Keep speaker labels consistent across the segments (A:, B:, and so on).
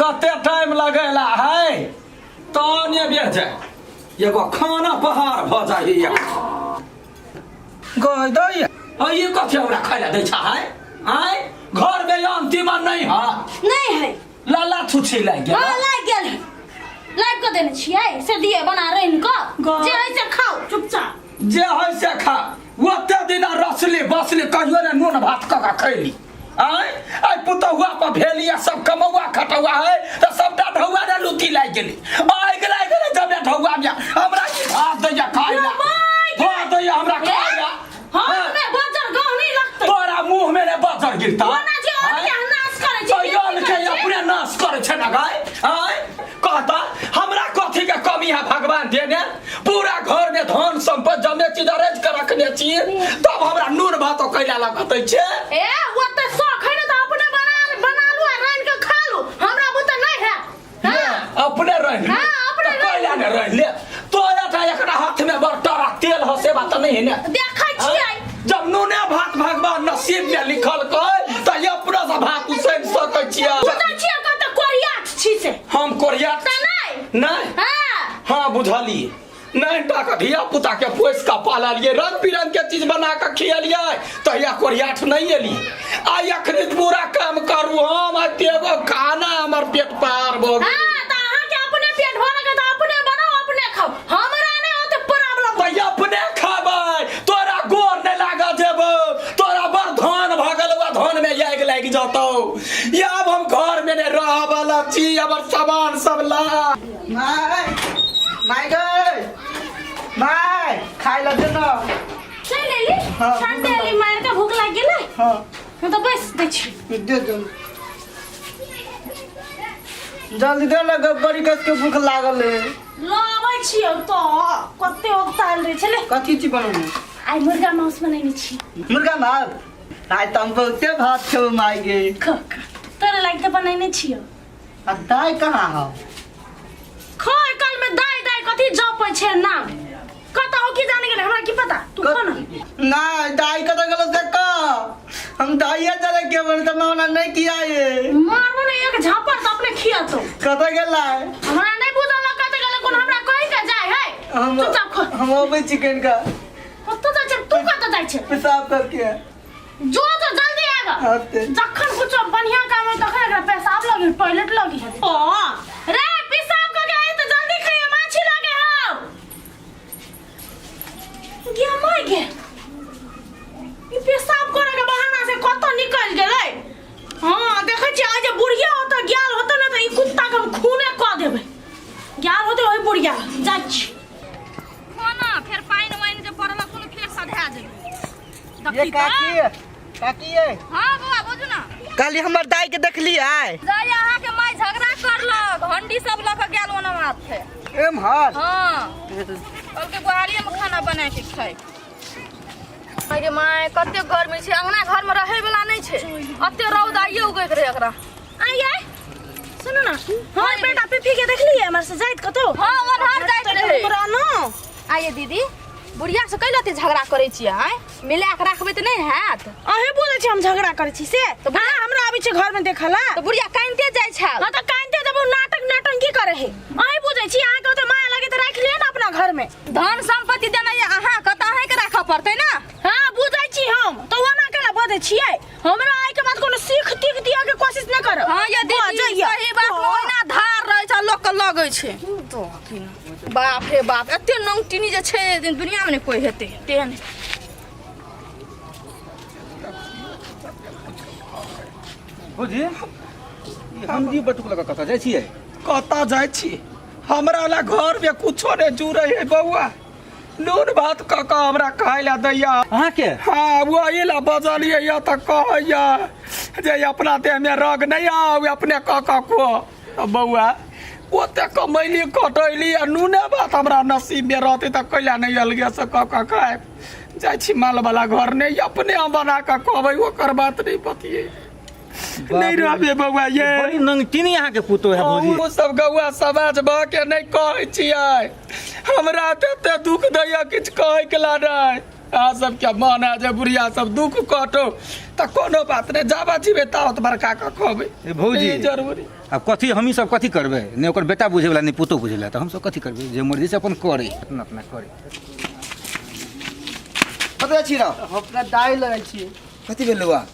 A: कते टाइम लगेला है तहन ये बेर जाए एगो खाना पहाड़ भऽ जाइ गय दै आ ई कथी हमरा खाय ला दै छ है आय घर में अंतिम नहीं है
B: नहीं है
A: लाला छुछी लागि गेल
B: हाँ लागि गेल है लाइव कऽ देने छियै से दिए बना रहि कऽ जे है से खाओ चुपचाप
A: जे है से खा ओते दिन रसली बसली कहियो ने नून भात कऽ कऽ खैली आय आइ पुतहुआ पर भेली आ सब कमौआ खटौआ है तऽ सबटा ढौआ ने लुती लागि गेली आगि लागि गेलै जबे ढौआ में हमरा की भात दैया खाइ ला भात दैया हमरा खाइ ला
B: हाँ हमे बजर गहनी नहीं लगतै
A: तोरा मुंह में ने बजर गिरता
B: ओना जे आन के नाश करै छै
A: अयन के अपने नाश करै छै ना गाय आय कहता हमरा कथी के कमी है भगवान देने पूरा घर में धन संपत्ति जमे चीज अरेंज कर रखने छी तब हमरा नून भात कैला लगतै छै
B: ए ओते शौक है ने तऽ अपने बना बना लू आ रानि के खा लू हमरा बुते नहीं है
A: ले, अपने रह ले
B: हाँ, अपने
A: तऽ कैला ने रह ले तोरा टा एकरा हाथ में बड़ टरा तेल हसे बात नहीं है ने
B: देखै छियै
A: जब नूने भात भगवान नसीब में लिखल कै तऽ अपना से भात उसैन सकै छियै
B: बुझै छियै कते कोरियाट छी से
A: हम कोरिया
B: तऽ नहि
A: नहि
B: हाँ
A: हाँ बुझलिए नहीं टाका धिया पुता के पोस का पाललिए रंग बिरंग के चीज बना के खियलिए तहिया कोरियाठ नहीं एली आ अखनी पूरा काम करू हम आ एगो खाना हमर पेट पार भऽ गेल।
B: हाँ तऽ अहाँके अपने पेट भरऽ के तऽ अपने बनाउ अपने खाउ हमरा नहि ओते प्रॉब्लम
A: तऽ अपने खाबै तोरा गोर नहि लागऽ देबौ तोरा बड़ धन भऽ गेलौ आ धन में आगि लागि जतौ आब हम घर में नहि रहऽ वाला छी हमर सामान सब ला
C: माय माय गई माय खाय ला दे ना
B: चलि एली
C: हाँ,
B: शांति एली मारि के भूख लागि गेलै
C: हाँ
B: हम तऽ बैस दै छी
C: दे दे जल्दी दे ना बड़ी कस के भूख लागल है
B: लाबै छियौ तऽ कते उगताल रहै छलै
C: कथी चीज बनौने
B: आइ मुर्गा मांस बनेने छी
C: मुर्गा भात आइ तऽ हम बहुते भात खेबो माय गे
B: खो खो तोरा लागि तऽ बनेने छियौ
C: आ दाइ कहाँ हौ
B: खो काल में दाई दाई कथी जपै छै नाम कतऽ हो की जाने गेलै हमरा की पता तू खो ना
C: नहीं दाई कतऽ गेलो से कह हम दाइया चले के बोल तऽ मौना नहीं किया ये
B: मारबो ने एक झापड़ तऽ अपने खियातो
C: कतऽ गेला
B: हमरा नहीं बुझल कतऽ गेलै कोन हमरा कहि के जाय है
C: हम
B: चुपचाप खो
C: हम अबै चिकन का
B: कतऽ जाइ छै तू कतऽ जाइ छै
C: पेशाब करके
B: जो जो जल्दी आएगा
C: हाँ ते।
B: जखन कुछ बढ़िया काम हो तखन एकरा पेशाब लगी टॉयलेट लगी ओ रे पेशाब करके आए तो जल्दी खाइए माछी लगे हो गे माय गे ई पेशाब करे के बहाना से कतऽ निकल गेलै हाँ देखै छियै आइ जे बुढ़िया होतै गेल होतै ने तऽ ई कुत्ता के हम खूने कऽ देबै गेल होतै ओहि बुढ़िया जाइ छी
D: खाना फेर पानि वानि जे पड़ल कोनो फेर सधा जेबै
C: ये
D: देखी तऽ
C: काकी काकी ये
D: हाँ बौआ बुझू ना
C: काली हमर दाई के देखली आय
D: जाय अहाँके माय झगड़ा करलक हंडी सब लऽ कऽ गेल ओना माथे
C: एम्हर
D: हाँ कहलकै बुआरिये में खाना बना के खाइ अरे माय कते गर्मी छै अंगना घर में रहै वाला नहि छै अते रौद आइये उगैत रहै एकरा
B: आइ आइ सुनू ना हमर बेटा पीपी के देखलियै हमर से जाइत कतौ
D: हाँ ओनहर जाइत रहै
B: तोरा न
D: आइए दीदी बुढ़िया से कैला एते झगड़ा करै छियै आँय मिला के राखबै तऽ नहि हैत
B: अहें बोलै छी हम झगड़ा करै छी से
D: तऽ
B: अहाँ हमरा आबै छै घर में देखला
D: तऽ बुढ़िया कानिते जाइ छल
B: हाँ तऽ कानिते जब नाटक नाटंकी करे है अहीं बुझै छी अहाँके ओते माया लगे तऽ राखि लिअ ने अपना घर में
D: धन संपत्ति देना ये अहाँके तऽ अहाँके राखऽ पड़तै ने
B: हाँ बुझै छी हम तऽ ओना केना बजै छियै हमरा आइ के बाद कोनो सीख तीख दिअ के कोशिश नहि करब
D: हाँ ये दीदी
B: बजैया।
D: सही बात में ओहिना धार रहै छै लोक के लगै छै बाप रे बाप एते नौटिनी जे छै दुनिया में नहि कोई हेतै तेहन
E: भौजी ई हम जी बटुक लऽ कऽ कतऽ जाइ छियै
A: कतऽ जाइ छी हमरा ला घर में कुछो नहीं जुड़े है बौआ नून भात कऽ कऽ हमरा खाय ला दैया
E: अहाँके
A: हाँ वही ला बजलियै या तऽ कहैया जे अपना देह में रग नहीं आउ अपने कऽ कऽ खो तऽ बौआ ओते कमैली कटैली आ नूने भात हमरा नसीब में रहतै तऽ कैला नहि अलगे से कऽ कऽ खायब जाइ छी मालवला घर नहि अपने हम बना कऽ कहबै ओकर बात नहि बतियै नहि रहबे बौआ ये
E: बड़ी नंगटिनी अहाँके पुतोह है भौजी
A: हमहूँ सब गौआ समाज भऽ के नहि कहै छियै हमरा तऽ एते दुख दैया किछु कहैके ला नहि अहाँ सबके मन है जे बुढ़िया सब दुख कटो तऽ कोनो बात नहि जाबा जीवे तावत बड़का के कहबै
E: ए भौजी।
A: ई जरूरी।
E: आब कथी हमही सब कथी करबै? नहि ओकर बेटा बुझैवला, नहि पुतोह बुझैवला, तऽ हमसब कथी करबै? जे मर्जी से अपन करै, अपना अपना करै।
F: कतऽ जाइ छी रौ?
C: हम अपना दाइ लगे छी।
F: कथी भेल बौआ?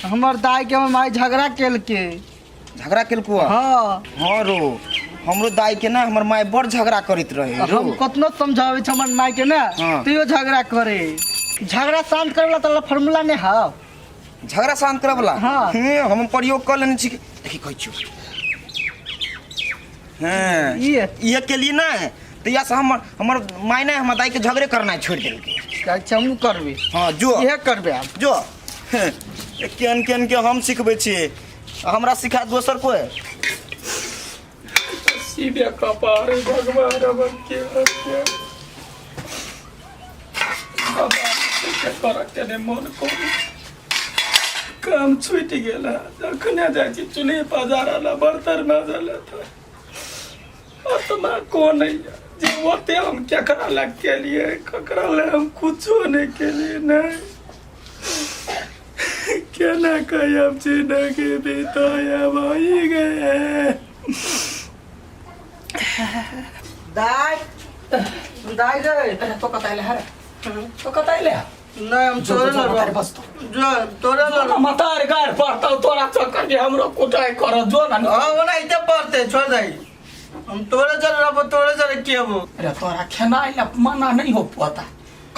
C: हमर दाइ के हमर माय झगड़ा केलकै।
F: झगड़ा केलको?
C: हाँ।
F: हाँ रो, हमरो दाई के ना हमर माय बड़ झगड़ा करैत रहे रो।
C: हम कतनो समझाबै छी हमर माय के ना,
F: हाँ।
C: तैयो झगड़ा करे। झगड़ा शांत करे वाला तोरा फार्मूला नहीं हाव।
F: झगड़ा शांत करे वाला?
C: हाँ।
F: हे, हम प्रयोग कर लेने छी। देखी कहै छियौ। हाँ।
C: इहे।
F: इहे के लिए ना तो या से हमर हमर माय ने हमर दाई के झगड़े करना छोड़ देलकै।
C: अच्छा हमहूँ करबै।
F: हाँ, जो।
C: इहे करबै आब।
F: जो। हे, केहन केहन के हम सिखबै छियै, हमरा सिखा दोसर कोई।
A: सीधे कपार भगवान अब के के करके ने मन को काम छूटि गेल। जखने जाइ छी चूल्ही पजारऽ ला, बर्तन माजऽ ला, तऽ आत्मा को नहीं है जे ओते हम केकरा लग केलिए, ककरा लग हम कुछो नहीं केलिए। नहीं केना कहियब जिंदगी बिताया भाई गए।
C: दाइ, दाइ गए।
A: अरे तो कतऽ एले हरे? तो कतऽ एले?
C: नहीं, हम
A: जो
C: तोरे
A: जो
C: लड़
A: मातारी बस तो
C: जो तोरे लड़
A: मतारी गार पड़तौ तोरा चक्कर के हमरो कुटाई कर जो ना।
C: हाँ, ओना इते पड़ते छोड़ दई। हम तोरे चल रहबो, तोरे चल केबो।
A: अरे तोरा खेनाइ ला मना नहीं हो पोता,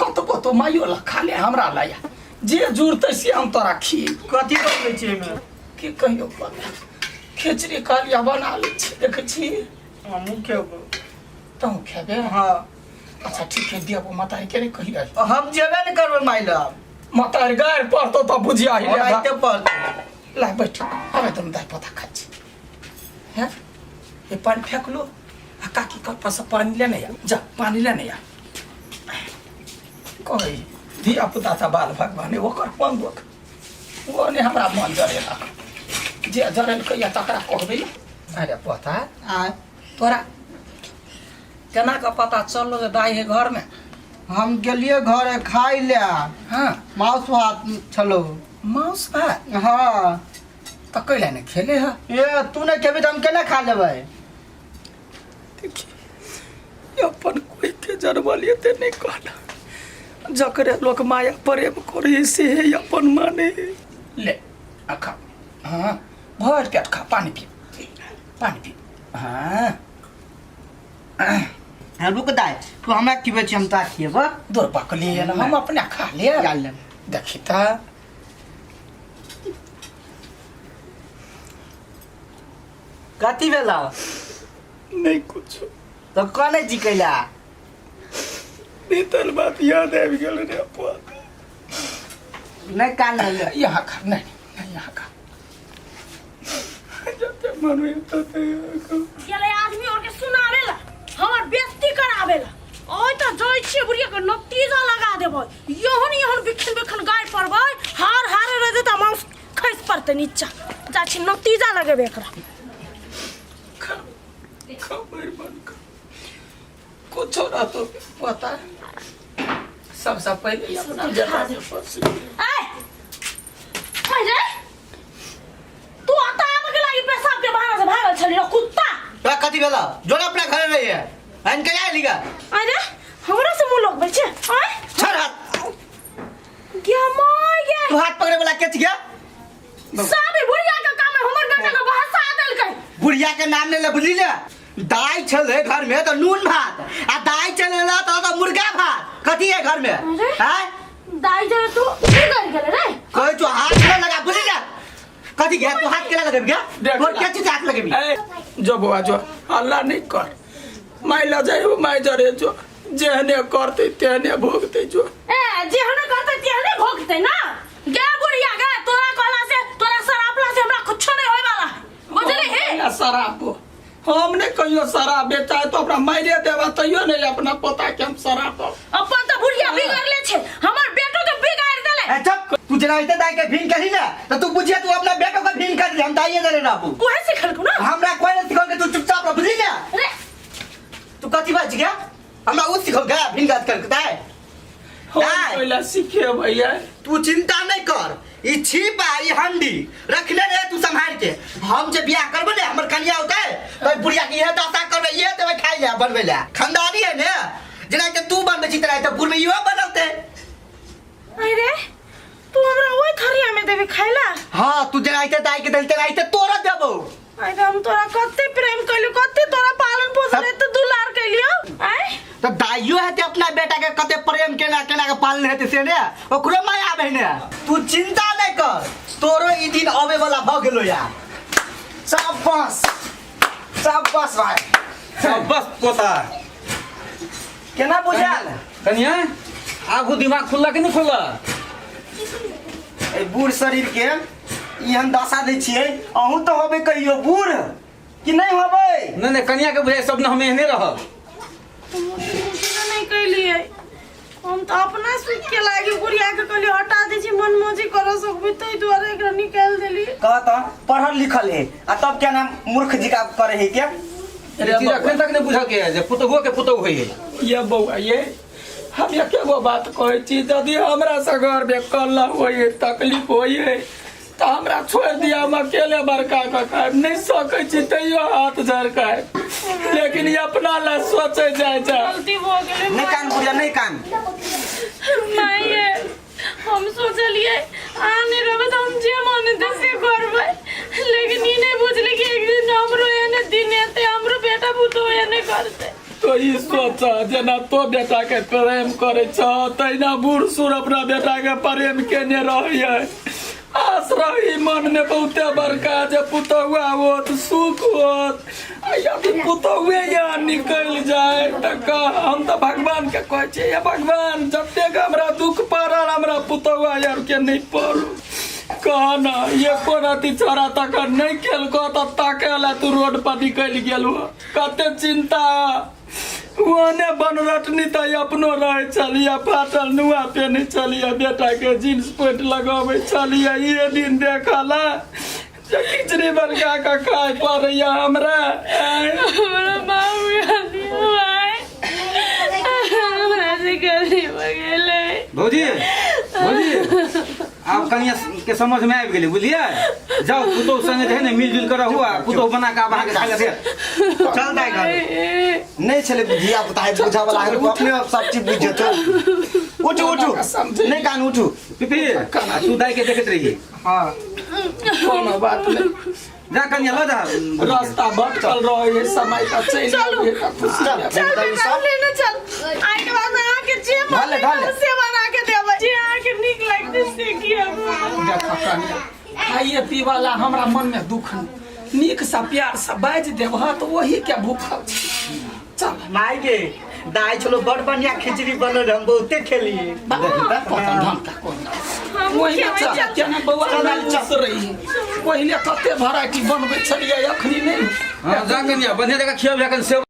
A: कतबो तो माइयो ला खा ले, हमरा ला या जे जुड़तै से हम तोरा खिएबो।
C: कथी बनबै छी एहिमे?
A: की कहियो पोता, खिचड़ी कहलिया बना लै छी, देखै छी।
C: हमहूँ खेबो।
A: तहूँ खेबे?
C: हाँ।
A: अच्छा ठीक है, देबो। मातारी के नहीं कहिया।
C: हम जेबे नहीं करबै माइ लग।
A: मातारी गारि पड़तौ तऽ बुझिया ही।
C: ओना इते पड़ते।
A: ला बैठ, आबे तुम दाइ पोता खाइ छी। हैं ये पानि फेंकलो आ काकी कल पर से पानि लेने आ, जा पानि लेने आ। कहै धिया पुता तऽ बाल भगवान, ओकर कोन दुख? ओ नहि हमरा मन जरेलक, जे जरेलकै या तकरा कहबै ने। अरे पोता,
C: आ
A: तोरा केना कऽ पता चललो जे दाइ है घरमे?
C: हम गेलिए घरे खाइ ले।
A: हाँ।
C: मांस भात छलो।
A: मांस भात?
C: हाँ।
A: तऽ कैला नहि खेले है?
C: ए तू नहीं खेबी तऽ हम केना खा लेबै?
A: देखी, अपन कोई के जन्मलिए ते नहीं कहला, जकरे लोक माया प्रेम करे से हे अपन माने ले। आ खा, हाँ भर पेट खा, पानी पी, पानी पी। हाँ।
C: हाँ, रुक दाइ, तू हमरा खिबै छी, हम तोरा खिएबो।
A: दूर पकली हम अपने खा ले।
C: डाल लेब।
A: देखी तऽ
C: कथी भेलौ?
A: नहीं कुछ।
C: तऽ कने छी कैला?
A: बीतल बात याद आबि गेल रे पोता।
C: नहीं कान ले।
A: यहाँ खा, नहीं नहीं यहाँ खा, जते मन होई तते यहाँ खा।
B: गेलै आदमी और के सुनावेला, हमर बेइज्जती करावेला। ओय तऽ जाइ छियै बुढ़िया के नतीजा लगा देबै। यहन यहन बिखन बिखन गाय पड़बै, हार हारे रह जेतै, मांस खसि पड़तै नीचा। जाइ छी नतीजा लगेबै एकरा।
A: खा खा, भरि मन खा, कुछो रहतो पोता, सबसँ पहिले अपना बेटा के पोसी।
B: ऐ अरे, तू अतऽ आबऽ के लागी पेशाब के बहाना से भागल छली रे कुत्ता।
C: तोरा कथी भेलौ? जो ना अपना घरे रहिए आनि के आइ लिगा।
B: अरे हमरा से मुंह लगबै छै? आय
C: छोड़ हाथ।
B: गे my गे।
C: तू हाथ पकड़े वाला के छियै?
B: सब ई बुढ़िया के काम है, हमर बेटा के बहसा देलकै।
C: बुढ़िया के नाम ले ले, बुझली ने? दाई छले घर में तो नून भात आ दाई चले ला तो मुर्गा भात। कथी है घर में?
B: अरे?
C: आय
B: दाई जरे तू उधर गेले रे।
C: कहे तू हाथ न लगा, बुझली ने? कथी गया तू हाथ केला लगेबी गया?
A: देख
C: तोर
A: ला।
C: के चीज हाथ लगेबी?
A: ए, जो बौआ जो, हल्ला नहीं कर, माय ल जाइ माय जरे जो, जेहने करते तेहने भोगते जो।
B: ए जेहने करते तेहने भोगते ना गे बुढ़िया गे। तोरा कहला से, तोरा शरापला से हमरा कुछो नहीं होय वाला है, बुझली ही?
A: ना शराब हम नहीं कहियो शराब बेचा तो अपना मारे देवा तैयो नहीं अपना पोता के हम शराब।
B: अपन तो बुढ़िया बिगड़ले छे, हमर बेटो के बिगाड़ देले।
C: ए चुप, तू जना इते दाई के भीन करी ना तो तू बुझिए तू अपना बेटो के भीन कर हम दाइए देले रहबू।
B: उहे सिखलकू ना?
C: हमरा कोई नहीं सिखल के, तू चुपचाप रह, बुझली ना?
B: रे
C: तू कथी बाज गया? हमरा उ सिखल गया भीन गात कर दाई।
A: हम
C: दाइ।
A: पहिले सिखेबै ये
C: तू चिंता नहीं कर ई छिप आ ई हंडी रखले रहे तू संभाल के हम जे बियाह करबे ने हमर कनिया होतै तो बुढ़िया के इहे दशा करबे इहे देबै खाइ ले बनबै ले खानदानी है ने जेना कि तू बनबै छी तेना तऽ बुढ़ में इहो बनौतै
B: अरे तू हमरा ओहि थरिया में देबे खाइला
C: हाँ तू जेना आइते दाई के देल तेना आइते तोरा देबो
B: अरे हम तोरा कते प्रेम कैलियो कते तोरा पालन पोषण एते दुलार कैलियो आय
C: तो दाइयो हेते अपना बेटा के कते प्रेम केना केना के पालन हेते से ने ओकरो माया आबे ने तू चिंता नहीं कर तोरो ई दिन आवे वाला भ गेलो यार
F: शाबाश शाबाश भाई
E: बस पोता
F: केना बुझायल
E: कनिया आगू दिमाग खुलला कि नहि खुलला
F: एहि बूढ़ शरीर के एहन दशा दै छियै अहूँ तऽ होबै कहियो बूढ़ कि नहि होबै
E: नहि नहि कनिया के बुझाइ सब ने हम एहने रहब
B: नहीं कैलिए हम तो अपना सुख के लागी बुढ़िया के कहलिए हटा दै छी मनमौजी कर सकबे ताहि दुआरे एकरा निकालि देलिए
F: कह तऽ पढ़ल लिखल है आ तब क्या नाम मूर्ख जी का करे है क्या
E: ई चीज अखन तक नहि बुझल के है जे पुतहुओ के पुतहु होइ है
A: ये बौआ ये हम एके गो बात कहै छी यदि हमरा से घरमे कलह होइ है तकलीफ होइ है तऽ हमरा छोड़ि दिअ हम अकेले बड़का कऽ खायब नहि सकै छी तैयो हाथ झरकायब लेकिन ई अपना लए सोचै जाइ छै
B: गलती भऽ गेलै
F: नहि कान बुढ़िया नहि कान
B: माये हम सोचलिए अहाँ नहि रहबै तऽ हम जे मन हेतै से करबै लेकिन ई नहि बुझली कि एक दिन हमरो एहने दिन एतै हमरो बेटा पुतोह एहने करतै
A: तो ई सोच जेना तो बेटा के प्रेम करे छ तहिना बूढ़ सूढ़ अपना बेटा के प्रेम केने रहैया आस रही मन में बहुते बड़का जे पुतहुआ होत सुख होत आ यदि पुतहुए यहाँ निकलि जाए तऽ कह हम तऽ भगवान के कहै छियै हे भगवान जतेक हमरा दुख पड़ल हमरा पुतहुआ आर के नहि पड़ू कह न एको रति छोड़ा तखन नहि केलको तऽ ताके ला तू रोड पर निकलि गेल हो कते चिन्ता ओहने बनरटनी तऽ अपनो रहै छलियै फाटल नुआ पेन्है छलियै बेटाके जींस पैंट लगबै छलियै इहे दिन देखल जे खिचड़ी बना कऽ खाय पड़ैया हमरा आँय।
B: हमरा बाबू गलती भाई हमरा से गलती भऽ गेलै
E: भौजी भौजी आब कनिया के समझ में आबि गेलै बुझलियै जाउ पुतोहु संगे जे है ने मिलजुल के रहू आ पुतोहु बना के आब अहाँके खाय लए देत
F: चल दाइ घर नहि छलै धिया पुता है बुझा वाला है अपने आप सब चीज बुझ जेतौ उठू उठू नहि कान उठू
E: पिपी आ तू दाइ के देखैत रहियै
A: हाँ कोनो बात नहीं
E: जा कनिया लऽ जा
A: रास्ता भटकल रहे है समय का चलि
B: चलू।
A: आबियै तऽ खुशी
F: चल।
A: हेबै।
B: चल बेटा लेने चल आइ के बाद अहाँके जे मन
F: ढाले, ढाले।
B: से बना के देबै जे अहाँके नीक लगतै से खियाबू
A: देखऽ कनिया खाइए पीवाला हमरा मनमे दुख नहि नीकसँ प्यारसँ बाजि देबह तऽ ओहीके भूखल छी चल
C: माय गे दाइ छलो बड़ बढ़िया खिचड़ी बनल रहे, हम बहुते खेलिए
A: ओहिना चल केना बौआ खुश रही पहिले कते भेराइटी बनबै छलियै अखनी नहि
E: हाँ जा कनिया बढ़िया जगह खियाबे कनि सेवा